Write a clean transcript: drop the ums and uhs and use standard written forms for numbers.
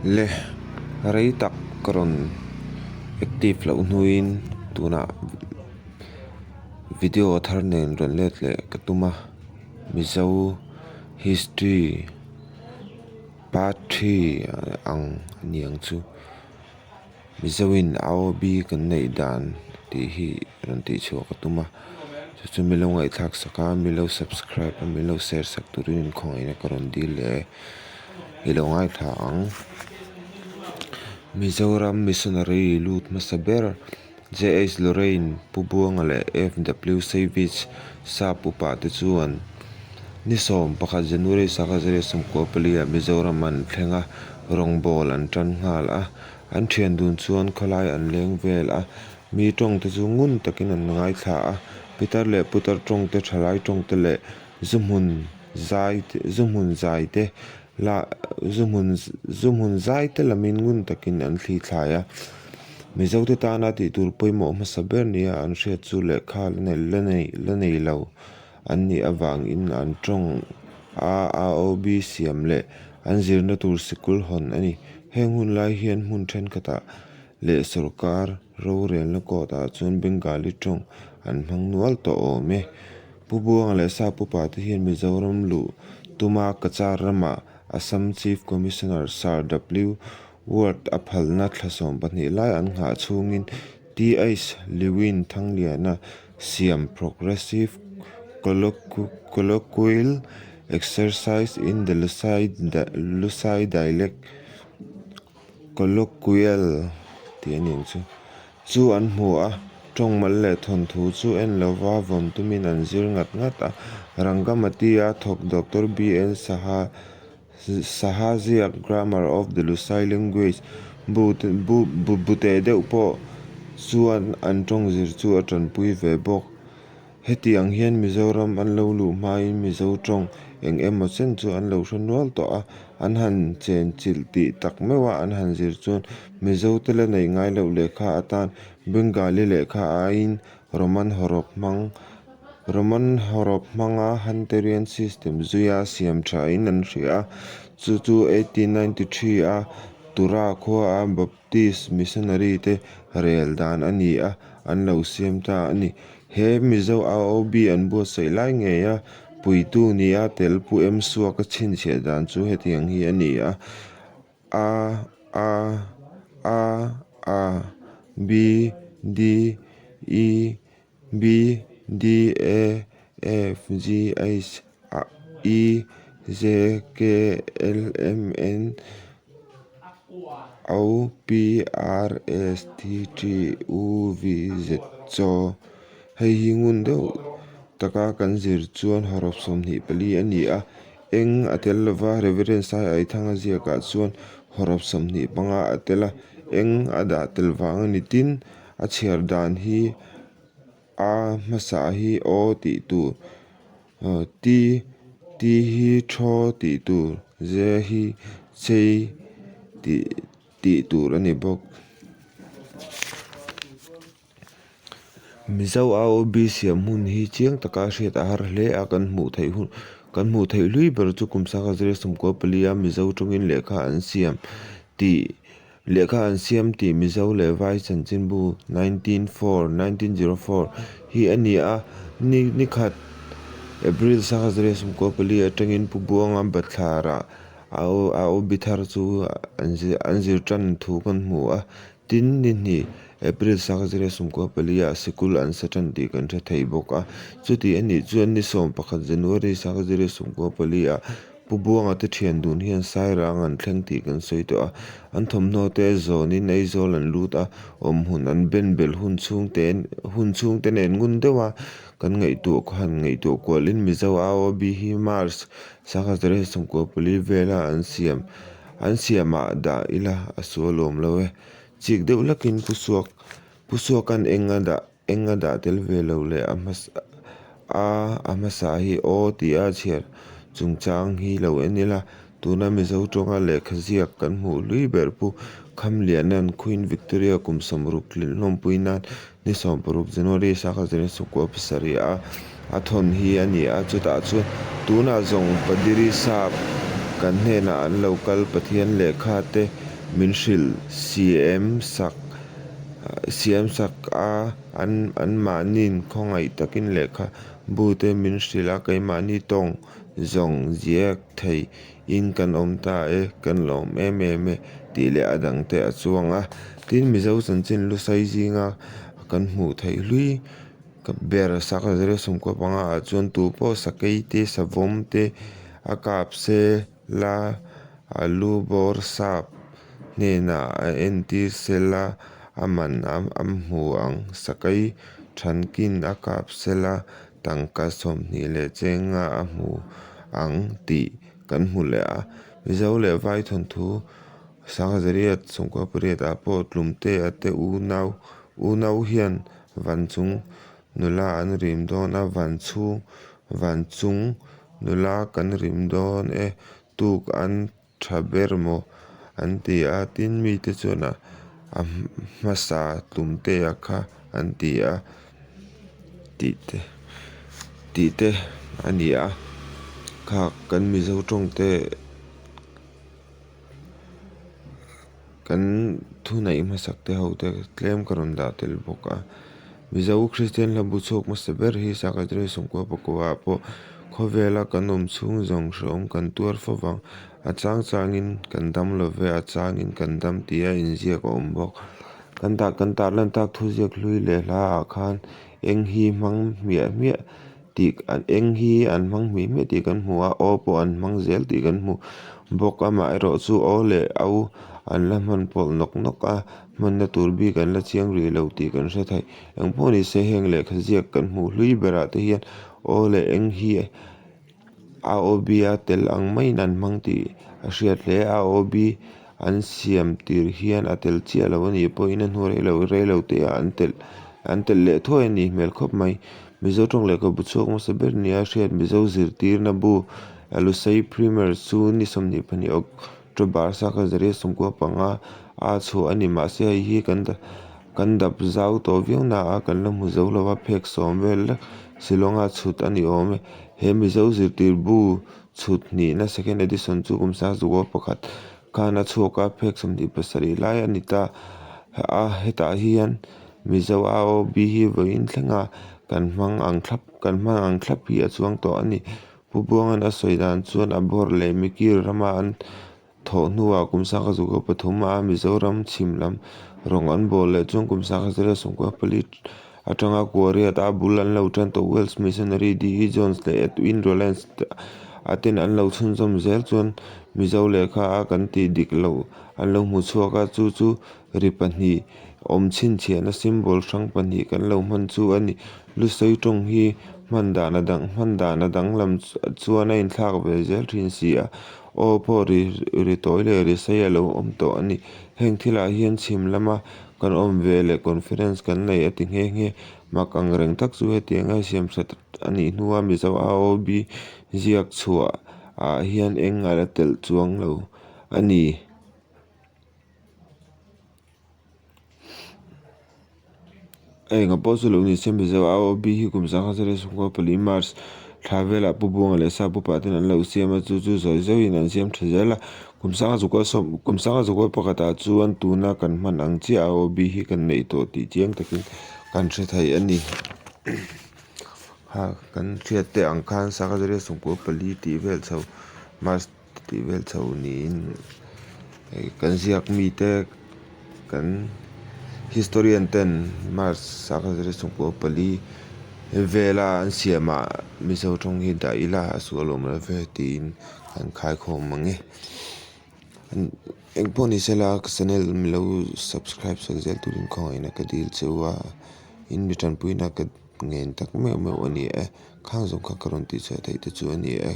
Le rei tak ka rawn active loh hnuin tunah video thar nen rawn let leh ka tum a Mizo history part three ang a ni ang chu. Mizoin AOB kan neih dan tih hi rawn tih chhuah ka tum a, chu chu milo ngaihthlak sak a, milo subscribe a, milo share sak turin khawngaihna ka rawn dil leh e, i lo ngaithla ang. Mizoram Missionary lut hmasa ber JH Lorraine Pu Buanga leh FW Savage Sap upa te chuan ni 11 January 1994 ah Mizoram an thleng a, rawngbawl an tan nghal a. An thian dun chuan khawlai an leng vel a, mi tawng te chu ngun takin an ngaithla a, pitar leh putar tawng te, thalai tawng te leh zu hmun zai zu hmun zai te la zu hmun zu hmun zai te lamin ngun takin an thli thlai a. Mizote tana tih tur pawimawh hmasa ber nia an hriat chu lehkha la nei la nei lo an nih avangin an tawng a AOB siam leh an zirna tur sikul hawn a ni. Heng hun lai hian hmun thenkhatah leh sawrkar rorelna court ah chuan Bengali tawng an hmang nual tawh awm e. Pu Buanga leh Sap upa te hian Mizoram luh tuma Cachar ramah Assam Chief Commissioner Sir W Ward a phalna thla 12 lai an nghah chhungin TH Lewin Thangliana siam Progressive Colloquial Exercise in the Lusai Dialect Colloquial tih a ni ang chu. Chu an hmu a, tawng mal leh thawnthu chu en lova vawn tumin an zir ngat ngat a. Rangamati-a thawk Doctor BN Saha Saha ziak Grammar of the Lusai Language bu bu teh deuh pawh chuan an tawng zir chu a tanpui ve bawk. Heti ang hian Mizoram an lo luh hmain Mizo tawng eng emaw chen chu an lo hre nual tawh a, an han chen chilh tih tak meuh a an han zir chuan Mizo te la neih ngai loh lehkha atan Bengali lehkha aiin Roman hawrawp hmang Roman hawrawp hmanga Hunterian system zuia siam thain an hria a, chu chu 1893 a Tura khua a Baptist missionary te rel dan a ni a, an lo siam ta a ni. He Mizo AOB an buatsaih lai ngei a, puitu nia tel Pu Em Suaka chhinchhiah dan chu hetiang hi a ni a, A, A, A, A, B, D, E, B, D, A, F, G, H, E, J, K, L, M, N, O, P, R, S, T, T, U, V, Z, Chaw. Hei hi ngun deuh taka kan zir chuan hawrawp 24 a ni a, eng a tel lova Reverend Sai Aithanga ziakah chuan hawrawp 25 a tel a, eng a dah tel vang a ni. Tin, a chhiar dan hi a hmasa hi aw tih tur, T T hi thaw tih tur, J hi chei tih tih tur a ni bawk. Mizo AOB siam hun hi chiang taka hriat a har hle a, kan hmuh theih hun kan hmuh theih hlui ber chu kum sangha zira 14 a Mizo tawngin lehkha an siam tih Lehkha an siam tih Mizo leh Vai chanchinbu 1904, 1904, hi a ni a, ni ni khat April 1994 atangin Pu Buanga Bathlarah a AOB thar chu an zir tan thu kan hmu a, tin ni hnih April 1994 ah sikul an sa tan tih kan hre thei bawk a, chuti a nih chuan ni 11 January 1994 ah Pu Buanga te thian dun hian Sairang an thleng tih kan sawi tawh a, an thawmhnaw te zawnin Aizawl an lut a, awm hun an ben belh hun chhung te hun chhung te nen ngun deuh a, kan ngaihtuah han ngaihtuah kualin Mizo AOB hi March 1994 vela an siam an siamah dah ila a sual awm lo e. Chik deuh hlakin Pu Suak Pu Suakan eng a dah Eng a dah tel ve lo leh a hmasa a a hmasa hi aw tih a chhiar chungchang hi lo en ila, tuna Mizo tawnga lehkha ziak kan hmuh hlui ber Pu Khamliana'n Queen Victoria kum 60 hlawmpui nan ni 16 January 1927 a a thawn hi a ni a, chutah chuan tunah zawng Padiri Sap kan hnenah an lo kal Pathian lehkha te. min hrilh siam sak siam sak a, an anmahni'n khawngaih takin lehkhabu te min hrilh a, keimahni tawng zawng ziak thei in kan awm ta e, kan lawm em em e tih leh a dang te a chuang a. Tin, Mizo chanchin lusai zinga kan hmuh theih hlui ber Sakazariah sawmkua panga ah chuan tu pawh sakei te, savawm te a kap se la, a lu bawr sap hnenah a entir se la, a man a hmu ang. Sakei thankin a kap se la, tangka 20 leh chenga a hmu ang tih kan hmu leh a. Mizo leh Vai thawnthu Sangzariat 98 ah pawh Tlumtea te unau unau hian van chung nula an rim dawn a, van chhung van chung nula kan rim dawn e, tuk an tha ber maw an ti a, tin mite chuan a hmasa Tlumtea kha an ti a tih te tih te a ni a, kha kan Mizo tawng te. Kan thuneih hmasak te ho te tlem ka rawn dah tel bawk a. Mizo Kristian hla bu chhuak hmasa ber hi Sakatri Sawmkua Pakua ah pawh khawvela kan awm chhung zawng hrehawm kan tuar fo vang. A chang changin kan dam lo ve, a changin kan dam tih a inziak a awm bawk. Kan dah kan tarlan tak thuziak hlui leh hla ah khan eng hi hmang hmiah hmiah tih eng hi an hmang hmih hmiah tih kan hmu a, aw pawh an hmang zel tih kan hmu bawk. Amaherawh chu aw leh au an la hman pawlh nawk nawk a, hmanna tur bik an la chiang rih lo tih kan hre thei. Eng pawh ni se heng lehkha ziak kan hmuh hlui berah te hian aw leh eng hi a aw bi a tel ang maiin an hmang tih a hriat hle. A aw bi an siam tir hian a tel chiah lo a nih pawhin a hnu rei lo rei lo te ah an telh an telh leh thuai a nih hmel khawp mai. Mizo tawng lehkhabu chhuak hmasa ber nia hriat Mizo zirtirna bu a Lusei Primer chu ni 22 October saka zariat 95 a chhuah a ni. Mahse hei hi kan kan dap zau tawh viau na a kan la hmu zo lo a, phek sawm vel lek Shillong-a chhut a ni awm e. He Mizo zirtir bu Chhut hnihna second edition chu kum 101 khan a chhuak a, phek 27 lai a ni ta a, hetah hian Mizo AOB hi vawiin thlenga kan hmang ang thlap kan hmang ang thlap hi a chuang tawh a ni. Pu Buanga'n a sawi dan chuan a bawr leh Mikir rama an thawh hnuah kum 103 a Mizoram chhim lam rawng an bawl leh chuan kum 1994 atanga Kuariat a bul an lo tan tawh Welsh missionary D. E. Jones leh Edwin Rowlands a ten an lo chhunzawm zel chuan Mizo lehkha a kan tih dik loh an lo hmu chhuak a, chu chu ri pahnih awm chhinchhiahna symbol hrang pahnih kan lo hman chu a ni. Lusei tawng hi hman dan a dang hman dan a danglam chuan a inthlak ve zel thin si a. Aw pawh ri ri tawi leh ri sei a lo awm tawh a ni. Heng thilah hian chhim lama kan awm ve leh conference kan nei a ti nghe nghe. Mak ang reng tak chu hetiang a siam that a nih hnua Mizo AOB ziak chhuah ah hian eng a la telh chuang lo a ni. Enga pawh chu lo ni se Mizo AOB hi kum 1924 March thla velah Pu Buanga leh Sa Pupa ten an lo siam a, chu chu zawi zawiin an siam tha zel a. Kum 1921 ah chuan tuna kan hman ang chiah AOB hi kan neih tawh tih chiang takin kan hre thei a ni. Ha kan hriat te ang khan 1994 tih vel chho March tih vel chho niin hei kan ziak mite kan historian ten March 1994 vela an siamah Mizo tawng hi dah ila a sual awm lo ve tiin kan khaikhawm ang e. Engpawh ni sela ka channel milo subscribe sak zel turin khawngaihna ka dil cheu a, in mi tanpuina ka ngen tak meuh meuh a ni e, khang zawng kha ka rawn tihchhuah theih te chu a ni e.